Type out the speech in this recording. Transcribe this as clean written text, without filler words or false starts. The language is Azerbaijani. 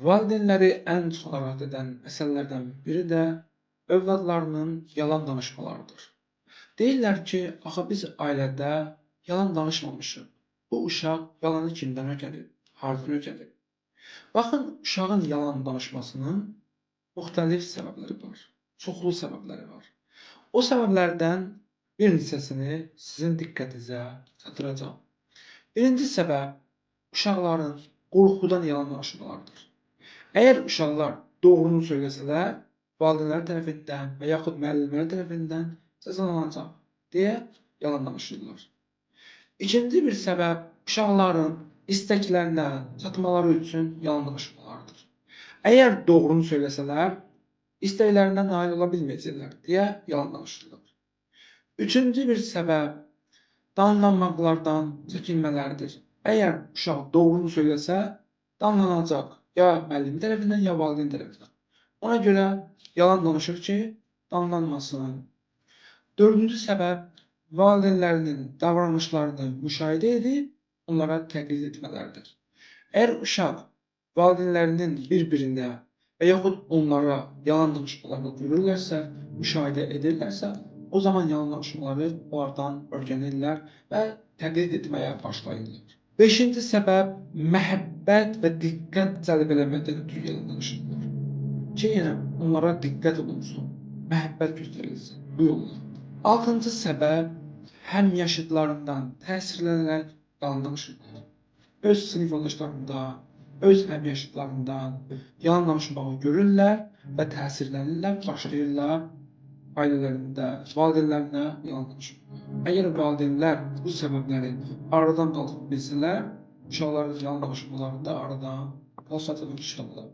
Valideynləri ən çox narahat edən məsələlərdən biri də övladlarının yalan danışmalarıdır. Deyirlər ki, axı biz ailədə yalan danışmamışıq. Bu uşaq yalanı kimdən öyrənib, hardan öyrənib? Baxın, uşağın yalan danışmasının müxtəlif səbəbləri var, çoxlu səbəbləri var. O səbəblərdən bir neçəsini sizin diqqətinizə çatdıracağam. Birinci səbəb uşaqların qorxudan yalan danışmalarıdır. Əgər uşaqlar doğrunu söyləsələr, valideynləri tərəfindən və yaxud müəllimləri tərəfindən cəzalanacaq deyə yalan danışırlar. İkinci bir səbəb uşaqların istəklərinə çatmaları üçün yalan danışmalarıdır. Əgər doğrunu söyləsələr, istəklərinə nail ola bilməyəcəklər deyə yalan danışırlar. Üçüncü bir səbəb danlanmaqlardan çəkinmələridir. Əgər uşaq doğrunu söyləsə, danlanacaq ya müəllim tərəfindən, ya valideyn tərəfindən. Ona görə yalan danışır ki, danlanmasın. Dördüncü səbəb valideynlərinin davranışlarını müşahidə edib onlara təqlid etmələridir. Əgər uşaq valideynlərinin bir-birinə və yaxud onlara yalan danışmalarını görürlərsə, müşahidə edirlərsə, o zaman yalan danışmaları onlardan öyrənirlər və təqlid etməyə başlayırlar. Beşinci səbəb məhəbbət və diqqət cəlb eləməkdən ötrü yalan danışırlar. Ki, yəni onlara diqqət olunsun, məhəbbət göstərilsin bu yolla. Altıncı səbəb həmyaşıdlarından təsirlənərək yalan danışırlar. Öz sinif yoldaşlarından, öz həmyaşıdlarından yalan danışmağı görürlər və təsirlənirlər, başlayırlar ailələrində, valideynlərinə yalan danışmağa. Əgər valideynlər bu səbəbləri aradan qaldıra bilsələr, uşaqların yalan danışmalarını da aradan qalxacaq inşallah.